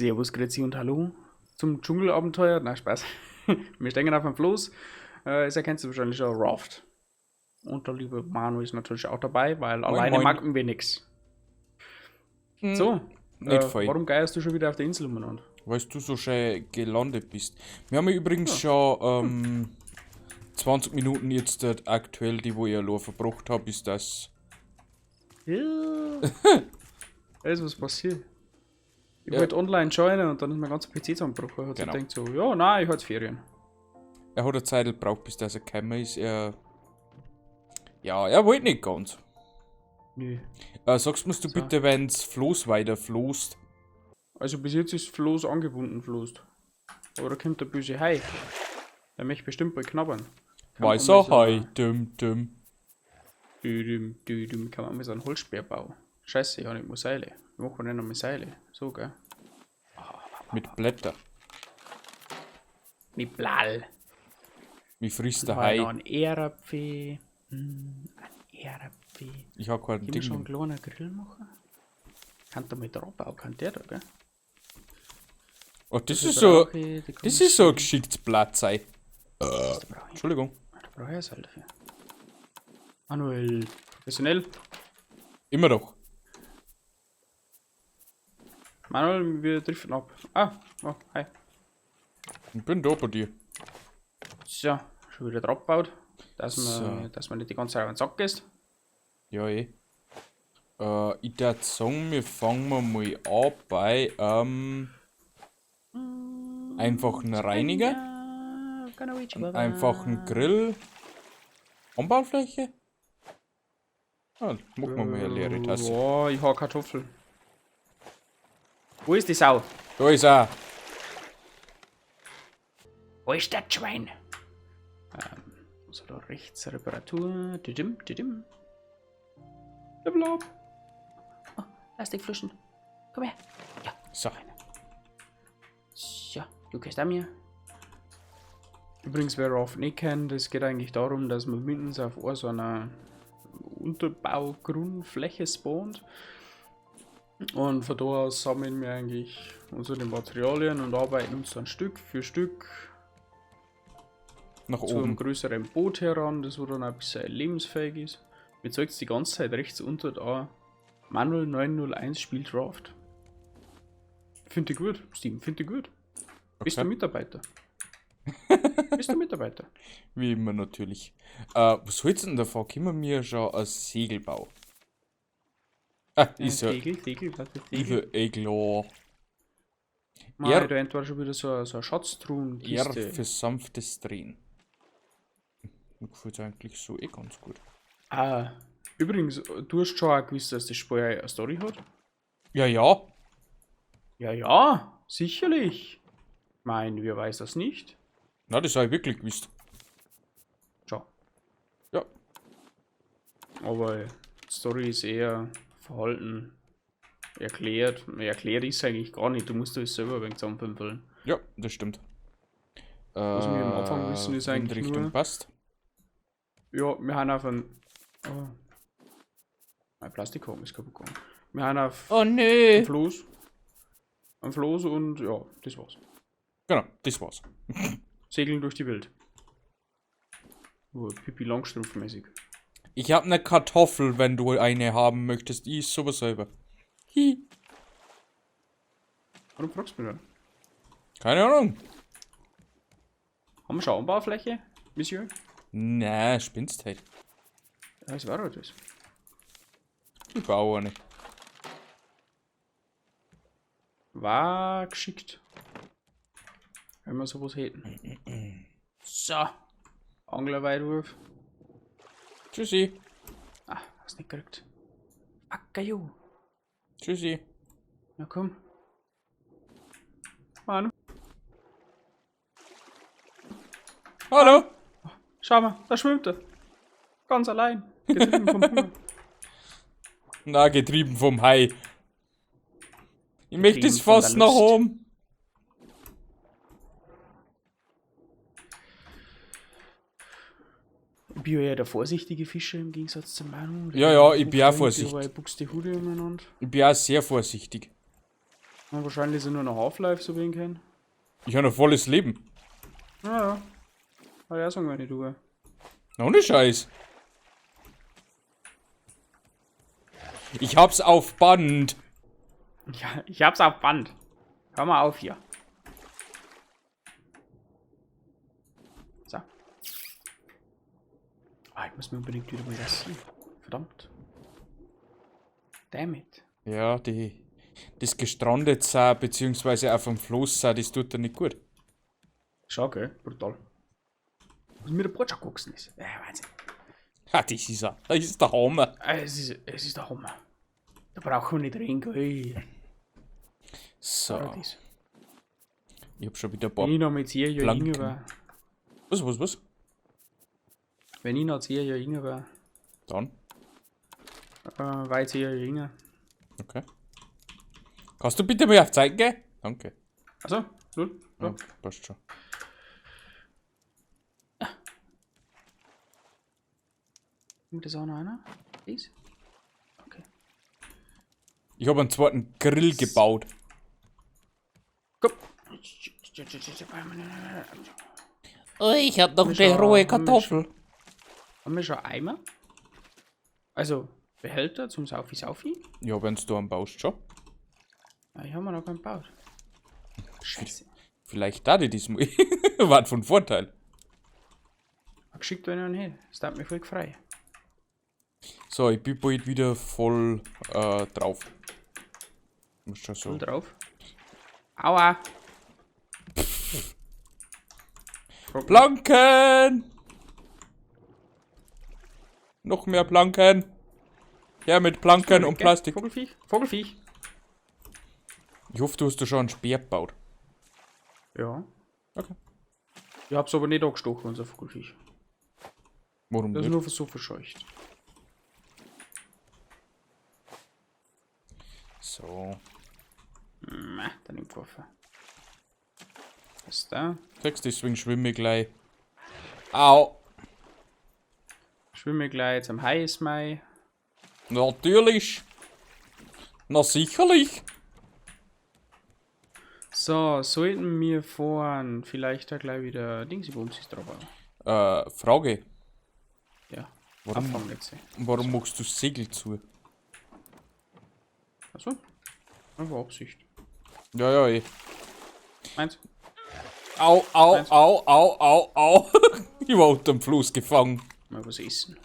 Servus, Grüezi und Hallo zum Dschungelabenteuer. Na, Spaß. Wir stehen auf dem Floß. Es erkennst du wahrscheinlich schon Raft. Und der liebe Manu ist natürlich auch dabei, weil Moin, alleine moin. mag wir nix. So, Nicht voll. warum geierst du schon wieder auf der Insel umeinander? Weil du so schön gelandet bist. Wir haben ja übrigens schon 20 Minuten jetzt dort aktuell, die wo ich allein verbracht hab, ist das. Ja. Da ist was passiert. Ich Ja. wollte online joinen und dann ist mein ganzer PC zusammengebrochen. Hat sich Genau. gedacht so, ja, nein, ich hab jetzt Ferien. Er hat eine Zeit gebraucht, bis das er gekommen ist. Er. Ja, er wollte nicht ganz. Nö. Sagst mir's du So. bitte, wenn's Floß weiter floßt? Also bis jetzt ist Floß angebunden, floßt. Aber da kommt der böse Hai. Der möchte bestimmt bald knabbern. Kann man Weißer mal so Hai, einen düm, düm. Düdüm, düdüm, kann man mal so einen Holzspeer bauen. Scheiße, ich hab nicht mehr Seile. Wir machen nicht noch mehr Seile. So, gell? Mit Blätter. Mit Blall. Wie frisst der Dann hab ich Hai? noch einen Erdapfel. Ein Erdapfel. Ich hab keinen Können wir Ding. schon einen kleinen Grill machen? Kann der mit drauf bauen, kann der da, gell? Oh, das Da ist so. brauch ich die Das ist so ein geschicktes Blatt, sei. Da brauch ich. Entschuldigung. Da brauch ich ein Seil dafür. Manuel, professionell. Immer doch. Manuel, wir driften ab. Ah, oh, hi. Ich bin da bei dir. So, schon wieder drauf gebaut. Dass So. man nicht die ganze Zeit auf den Sack geht. Ja, eh. Ich würd sagen, wir fangen mal an bei einfachen Reiniger, Einen einfachen Grill, Anbaufläche. Ah, machen wir mal eine leere Tasse. Boah, ich hab Kartoffeln. Wo ist die Sau? Da ist er. Wo ist das Schwein? So, da rechts Reparatur. Didim, didim. Level up. Oh, Plastikflaschen. Komm her. Ja. So. So, du gehst an mir. Übrigens, wer Raft nicht kennt, es geht eigentlich darum, dass man mindestens auf so einer Unterbaugrundfläche spawnt. Und von da aus sammeln wir eigentlich unsere Materialien und arbeiten uns dann Stück für Stück Nach zu einem oben. größeren Boot heran, das wo dann auch ein bisschen lebensfähig ist. Mir zeigt es die ganze Zeit rechts unter da. Manuel 901 spielt Raft. Finde ich gut, Steam, finde ich gut. Bist du Okay. Mitarbeiter? Bist du Mitarbeiter? Wie immer natürlich. Was hältst du denn davon? Können wir schon ein Segelbau? Ah, ist ja. Tegel, Tegel, was ist Ist Tegel? ja eh klar. Mei, Er- da entweder schon wieder so eine Schatztruhenkiste. R für sanftes Drehen. Mir gefällt eigentlich so eh ganz gut. Ah, übrigens, du hast schon auch gewusst, dass das Spiel eine Story hat? Ja, ja. Ja, ja, sicherlich. Mein, wer weiß das nicht? Na, das habe ich wirklich gewusst. Schau. Ja. Aber die Story ist eher verhalten erklärt. Erklärt ist eigentlich gar nicht. Du musst das selber ein wenig zusammenpümpeln. Ja, das stimmt. Was wir am Anfang wissen, ist eigentlich Windrichtung nur- passt. Ja, wir haben auf ein. Oh. Mein Plastikhaken ist kaputt gegangen. Wir haben auf Oh nö. ein Floß. Ein Floß und ja, das war's. Genau, das war's. Segeln durch die Welt. Oh, Pippi Langstrumpf-mäßig. Ich habe eine Kartoffel, wenn du eine haben möchtest. Ich ist sowas selber. Hi. Warum fragst du mich dann? Keine Ahnung. Haben wir schon Anbaufläche, Monsieur? Na, spinnst halt. Ja, das war doch das. Ich baue eine. War geschickt. Wenn wir sowas hätten. So. Anglerweitwurf. Tschüssi. Ah, hast nicht gekriegt. Fuck you. Tschüssi. Na komm. Manu. Hallo. Schau mal, da schwimmt er. Ganz allein. Getrieben vom Hunger. Na, getrieben vom Hai. Ich möchte es von der fast nach Lust. oben. Ich bin ja eher der vorsichtige Fischer im Gegensatz zu Manu. Ja, ja, ich bin auch Vorsichtig. vorsichtig. Aber ich buchst die Hude umeinander. Ich bin auch sehr vorsichtig. Und wahrscheinlich sind nur noch Half-Life, so wie ich ihn kenne. Ich habe noch volles Leben. Ja, ja. Hat er auch sagen, wenn ich tue. Ohne Scheiß. Ich hab's auf Band. Ja, ich hab's auf Band. Hör mal auf hier. So. Ah, ich muss mir unbedingt wieder mal rasieren. Verdammt. Damn it. Ja, das gestrandet sein, beziehungsweise auch vom Floß sein, das tut dir nicht gut. Schau, gell? Brutal. Was mir der Bord schon gewachsen ist. Ja, Wahnsinn. Ha, das ist er. Das ist der Hammer. Es ist der Hammer. Da brauchen wir nicht reden, gell? So, Paradies. ich hab schon wieder ein paar. Wenn ich noch mit 10 Jahren Planken. jünger war. Was? Wenn ich noch 10 Jahre jünger war, Dann? war ich 10 Jahre jünger. Okay. Kannst du bitte mal auf Zeit gehen? Danke. Achso, null. Ja, Ja. passt schon. Kommt das auch noch einer? Dies? Okay. Ich habe einen zweiten Grill gebaut. Komm. Oh, ich hab noch eine rohe Kartoffel. Haben wir schon Eimer? Also Behälter zum Saufi-Saufi? Ja, wenn du einen baust, schon. Ja, ich habe mir noch keinen gebaut. Scheiße. Vielleicht da die diesmal. War von Vorteil. Geschickt, wenn ich einen hätte. Das tat mir voll frei. So, ich bin bald wieder voll drauf. Muss schon so. Voll drauf. Aua! Planken! Noch mehr Planken! Ja, mit Planken und Plastik. Vogelfiech, Vogelfiech. Ich hoffe, du hast da schon einen Speer gebaut. Ja. Okay. Ich hab's aber nicht angestochen, unser Vogelfiech. Warum Das ist nicht? nur so verscheucht. So. Meh, dann im Koffer. Was ist da? Sagst, deswegen schwimme ich gleich. Au! Schwimme gleich zum Heißmai. Natürlich! Na sicherlich! So, sollten wir fahren vielleicht da gleich wieder Dingsybumsis drauf bauen? Frage. Ja. Warum? Abfangnetze. Warum machst du Segel zu? Achso. Einfach Absicht. Ja, ja, eh. Eins. Au, au, Eins. au, au, au, au. Ich war unterm Fluss gefangen. Mal was essen.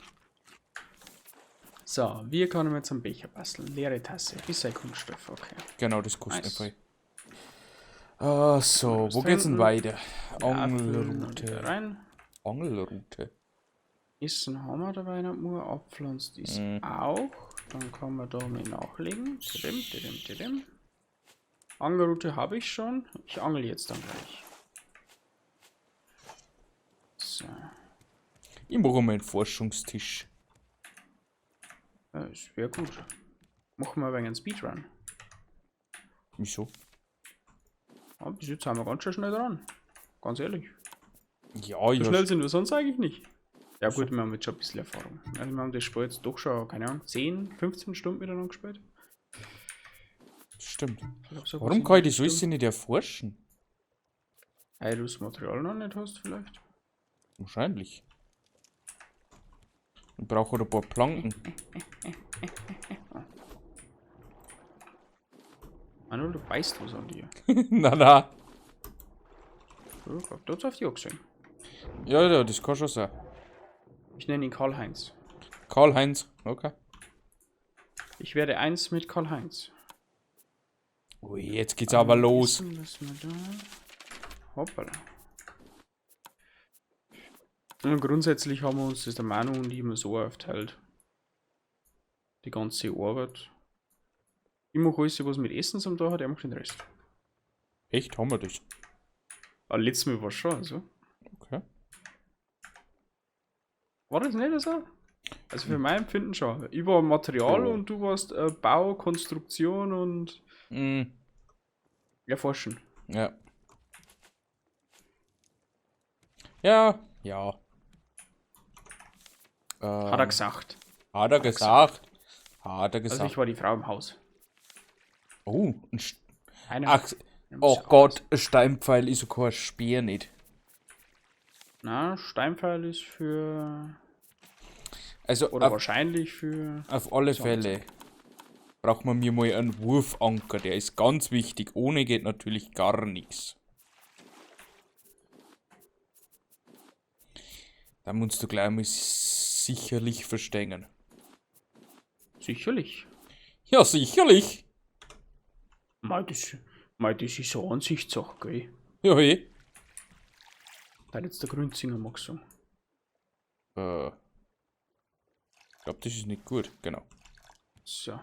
So, wir können jetzt einen Becher basteln. Leere Tasse. Ist ein Kunststoff, okay. Genau, das kostet Nice. nicht viel. Ah, so, wo geht's denn trinken. weiter? Apfel noch wieder Angelrute. rein. Angelrute. Essen haben wir dabei noch nur. Abpflanzt ist auch. Dann kann man da mal nachlegen. Tidim, tidim, tidim. Angelrute habe ich schon. Ich angel jetzt dann gleich. So. Ich mache mal einen Forschungstisch. Das wäre gut. Machen wir ein wenig einen Speedrun. Wieso? Ja, bis jetzt sind wir ganz schön schnell dran. Ganz ehrlich. Ja, ich So schnell sind wir sonst eigentlich nicht. Ja gut, wir haben jetzt schon ein bisschen Erfahrung. Also wir haben das Spiel jetzt doch schon, keine Ahnung, 10, 15 Stunden miteinander gespielt. Stimmt. Ich glaub, so Warum was kann in ich die das alles Richtung. nicht erforschen? Weil du das Material noch nicht hast vielleicht. Wahrscheinlich. Ich brauche halt ein paar Planken. Manuel, du beißt was an dir. Na, na. Ich glaub, du hast auf die gesehen. Ja, ja, das kann schon sein. Ich nenne ihn Karl-Heinz. Karl-Heinz, okay. Ich werde eins mit Karl-Heinz. Ui, jetzt geht's aber los. Essen lassen wir da. Hoppala. Und grundsätzlich haben wir uns das der Manu und ich immer so aufteilt. Die ganze Arbeit. Ich mache alles, was mit Essen zum tun hat, er macht den Rest. Echt, haben wir das? Aber letztes Mal war es schon so. Okay. War das nicht so? Also für mein Empfinden schon. Ich war Material Ja. und du warst Bau, Konstruktion und Mm, Erforschen. ja. Ja, ja. Hat er gesagt. Hat er gesagt. Hat er Also gesagt. ich war die Frau im Haus. Oh, Einer. Ach, oh Gott, ein Steinpfeil ist sogar ein Speer nicht. Na, Steinpfeil ist für. Also Oder auf, wahrscheinlich für. auf alle Fälle braucht man mir mal einen Wurfanker. Der ist ganz wichtig. Ohne geht natürlich gar nichts. Da musst du gleich mal sicherlich verstehen. Sicherlich. Ja, sicherlich. Mei, das ist so Ansichtssache, gell? Ja, eh. Da jetzt der Grünzinger mag so. Ich glaube, das ist nicht gut. Genau. So,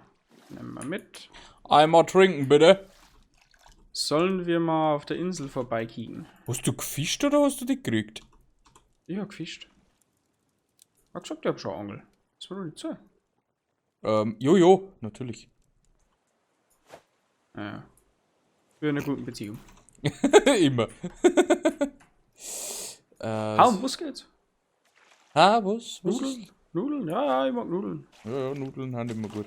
nehmen wir mit. Einmal trinken, bitte. Sollen wir mal auf der Insel vorbeikicken? Hast du gefischt oder hast du die gekriegt? Ich hab gefischt. Hab gesagt, ich hab schon Angel. Das war doch nicht so. Jojo, natürlich. Ja. Für eine gute Beziehung. Immer. Ah, und was geht's? Ah, was? Was Nudeln? ist? Nudeln? Ja, ja, ich mag Nudeln. Ja, ja, Nudeln haben immer gut.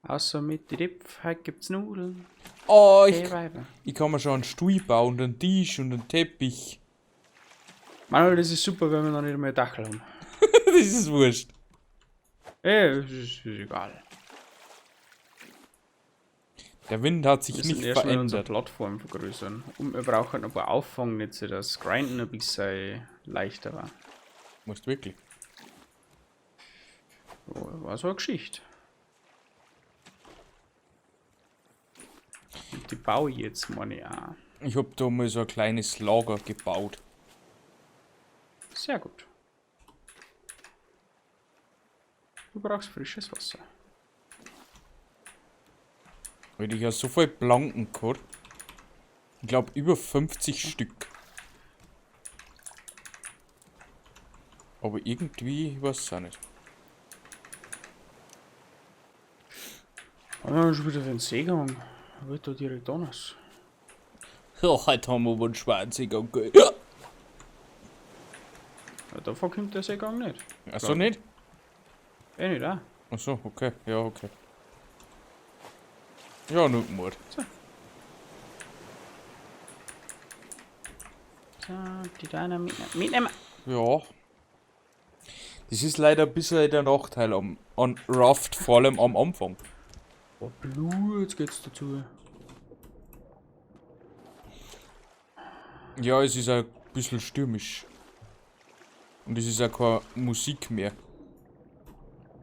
Außer mit Ripf, heute gibt's Nudeln. Oh, ich, Hey, Weiber. ich kann mir schon einen Stuhl bauen und einen Tisch und einen Teppich. Manuel, das ist super, wenn wir noch nicht einmal Dachel haben. Das ist wurscht. Ey, das ist egal. Der Wind hat sich Wir müssen nicht erstmal unsere verändert. Plattform vergrößern. Und wir brauchen noch ein paar Auffangnetze, dass Grinden ein bisschen leichter war. Musst wirklich. Oh, war so eine Geschichte. Und die baue ich jetzt meine ich auch. Ich hab da mal so ein kleines Lager gebaut. Sehr gut. Du brauchst frisches Wasser. Weil ich ja so viel Planken gehabt. Ich glaube über 50 Stück. Aber irgendwie, ich weiß es auch nicht. Ah, schon wieder für den Seegang. Wird da direkt anders. Ja, heute haben wir aber einen Schwanziger. Ja. Ja, davor kommt der Seegang nicht. Achso, nicht? Eh nicht, auch. Achso, okay. Ja, okay. Ja, nur Mord. So, die Deiner mitnehmen. Ja. Das ist leider ein bisschen der Nachteil an Raft, vor allem am Anfang. Oh, Blut, jetzt geht's dazu. Ja, es ist ein bisschen stürmisch. Und es ist auch keine Musik mehr.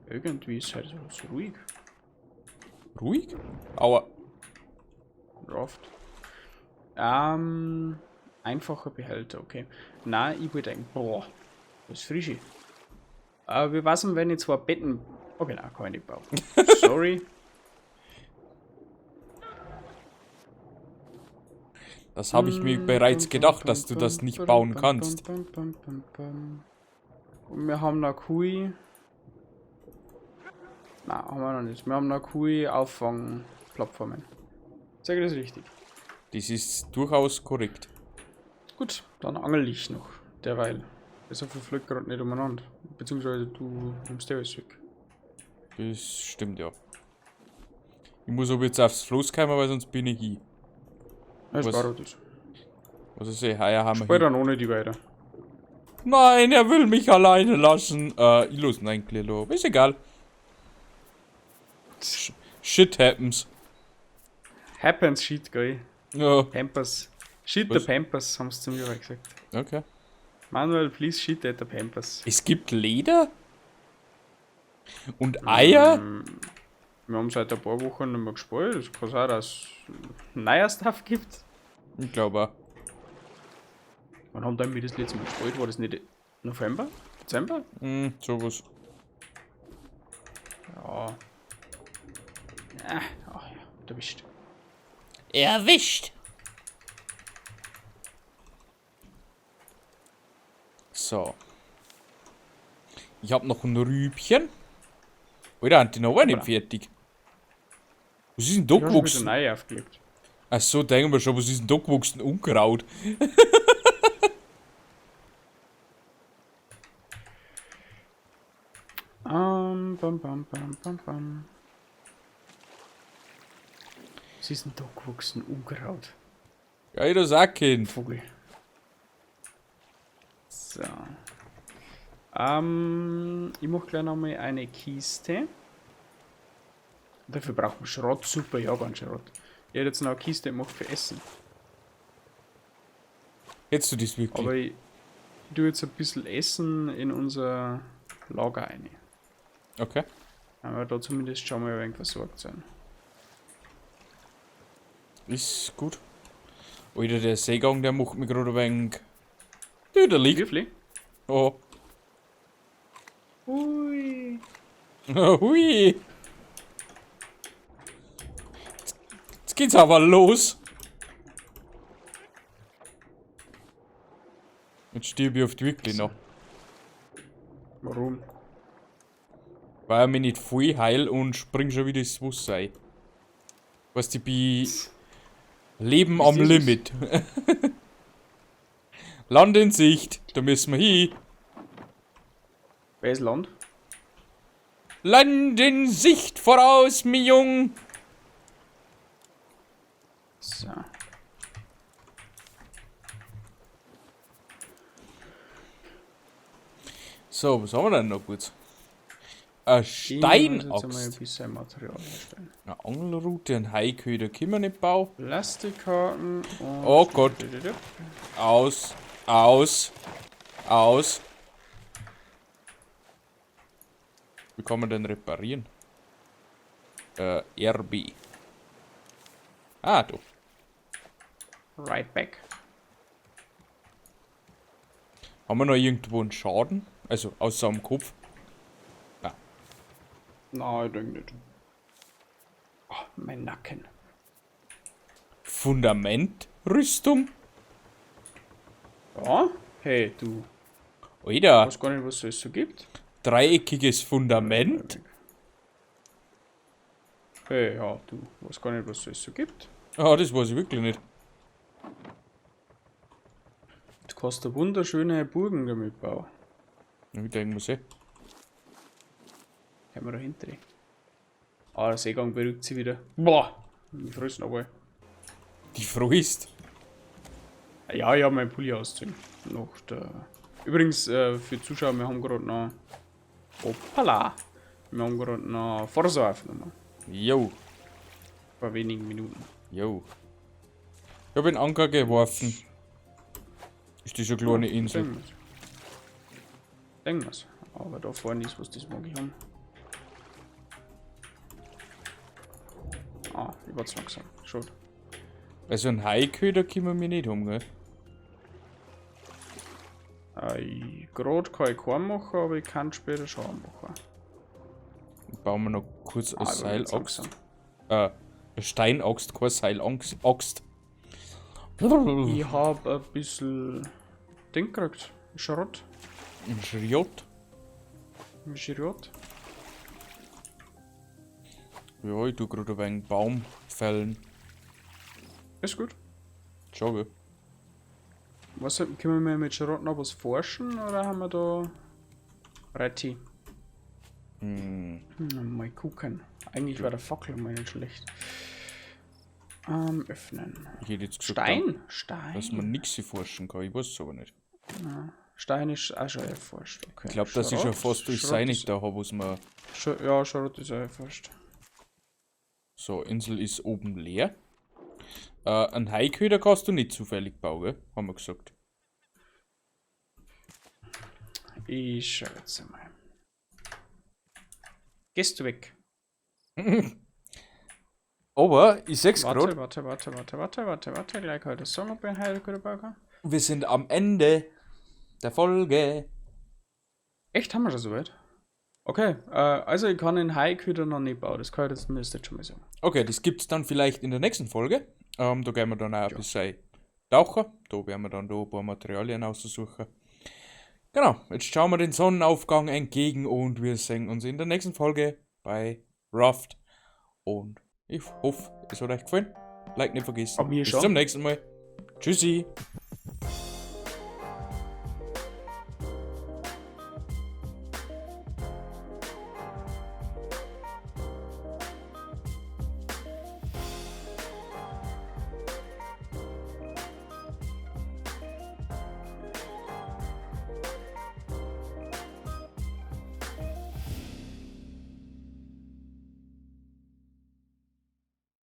Irgendwie ist halt so ruhig. Ruhig? Aua. Raft. Einfacher Behälter, okay. Nein, ich wollte eigentlich. Boah, das ist frische. Aber wie war's denn, wenn ich zwei Betten. Okay, nein, kann ich nicht bauen. Sorry. Das habe ich mir bereits gedacht, dass du das nicht bauen kannst. Und wir haben noch Kui. Nein, haben wir noch nicht. Wir haben noch Kui Auffangplattformen. Sag ich das richtig? Das ist durchaus korrekt. Gut, dann angel ich noch. Derweil. So viel fliegt gerade nicht umeinander. Beziehungsweise du nimmst dir alles weg. Das stimmt ja. Ich muss aber jetzt aufs Floß kommen, weil sonst bin ich hin. Das Was? war das. Was ist eh, heuer haben wir Spiel hin. dann ohne die weiter. Nein, er will mich alleine lassen. Ich los nein, Klilo. Ist egal. Shit happens. Happens shit, gell? Ja, Pampers. Shit Was? the Pampers, haben sie zu mir gesagt. okay. Manuel, please shit at the Pampers. Es gibt Leder? Und Eier? Wir haben seit ein paar Wochen nicht mehr gespielt. Es kann sein, dass es neuer Stuff gibt. Ich glaube auch. Wann haben wir das letzte Mal gespielt? War das nicht November? Dezember? Hm, sowas. Ja. Ah, ach ja, erwischt. Erwischt! So. Ich habe noch ein Rübchen. Alter, die noch nicht Hoppala. fertig. Was ist denn da Ich hab schon wieder gewachsen? neu aufgelegt. Ach so, denken wir schon, was ist denn da gewachsen? Unkraut. Bam, bam, bam, bam, bam. Was ist denn da gewachsen? Unkraut. Ja, das auch Kind. Vogel. So. Ich mach gleich nochmal eine Kiste. Dafür brauchen wir Schrott. Super, ja, ganz Schrott. Ich hätte jetzt noch eine Kiste gemacht für Essen. Hättest du das wirklich? Aber ich tue jetzt ein bisschen Essen in unser Lager rein. Okay. Aber da zumindest schon mal ein wenig versorgt sein. Ist gut. Alter, der Seegang, der macht mich gerade ein wenig. Döderlich. Wirklich? Oh. Ui. Hui. Jetzt geht's aber los. Jetzt stirb ich oft wirklich noch. Warum? Weil er mich nicht voll heil und spring schon wieder ins Wasser ein. Weißt du, ich bin Leben am das was? Limit. Land in Sicht, da müssen wir hin. Welches Land? Land in Sicht voraus, mi Jung. So. So, was haben wir denn noch gut? Eine Ich muss jetzt einmal ein Steinaxt. bisschen Material herstellen. Eine Angelrute, ein Haiköder können wir nicht bauen. Plastikhaken und. Oh Gott. Aus, aus, aus. Wie kann man denn reparieren? RB. Ah, du. Right back. Haben wir noch irgendwo einen Schaden? Also, außer am Kopf. Na, Nein, ich denke nicht. Oh, mein Nacken. Fundament, Rüstung. Ja? Hey, du. Alter, Weiß gar nicht, was es so gibt. dreieckiges Fundament. Hey, ja, du. Weiß gar nicht, was es so gibt. Ah, das weiß ich wirklich nicht. Du kannst da wunderschöne Burgen damit bauen. Ich denke mir so. Können wir da hinter. Ah, der Seegang beruhigt sich wieder. Boah! Ich friss noch mal. Die freust. Ja, ich hab meinen Pulli ausgezogen. Noch der. Übrigens, für Zuschauer, wir haben gerade noch. Hoppala! Wir haben gerade noch Forza aufgenommen. Jo, Vor wenigen Minuten. jo. Ich hab einen Anker geworfen. Ist das eine kleine Insel? Denken wir's. Denken wir's. Aber da vorne ist was, das mag ich haben. Ah, ich war zu langsam. Schade. Also einen Haiköder können wir nicht haben, gell? Gerade kann ich keinen machen, aber ich kann später schon einen machen. Bauen wir noch kurz eine Ah, ich war jetzt Seilaxt. langsam. Eine Steinaxt, keine Seilaxt. Axt. Ich hab ein bisschen Ding gekriegt. Schrott. Ein Schriott. Ein Schrott. Ja, ich tu gerade ein wenig Baum fällen. Ist gut. Schau, gell? Was, können wir mit Schrott noch was forschen oder haben wir da Retti? Hm. Mal gucken. Eigentlich war der Fackel mal nicht schlecht. Öffnen. Ich hätte jetzt gesagt, Stein? Stein. dass man nichts forschen kann. Ich weiß es aber nicht. Stein ist auch schon erforscht. Okay. Ich glaube, dass ich schon fast durch Schrott Sein ist- da habe, was man. Ja, Schrott ist auch erforscht. So, Insel ist oben leer. Einen Haiköder kannst du nicht zufällig bauen, gell? Haben wir gesagt. Ich schau jetzt einmal. Gehst du weg? Aber ich seh's Warte, gerade, warte, warte, warte, warte, warte, warte. Gleich kann ich das sagen, ob ich einen Heilköder bauen kann. wir sind am Ende der Folge. Echt, haben wir schon soweit? Okay, also ich kann den Haiköder noch nicht bauen, das kann ich jetzt zumindest jetzt schon mal sagen. Okay, das gibt's dann vielleicht in der nächsten Folge. Da gehen wir dann auch ein bisschen tauchen. Da werden wir dann da ein paar Materialien aussuchen. Genau, jetzt schauen wir den Sonnenaufgang entgegen und wir sehen uns in der nächsten Folge bei Raft. Und ich hoffe, es hat euch gefallen. Like nicht vergessen. Bei mir Bis schon. zum nächsten Mal. Tschüssi.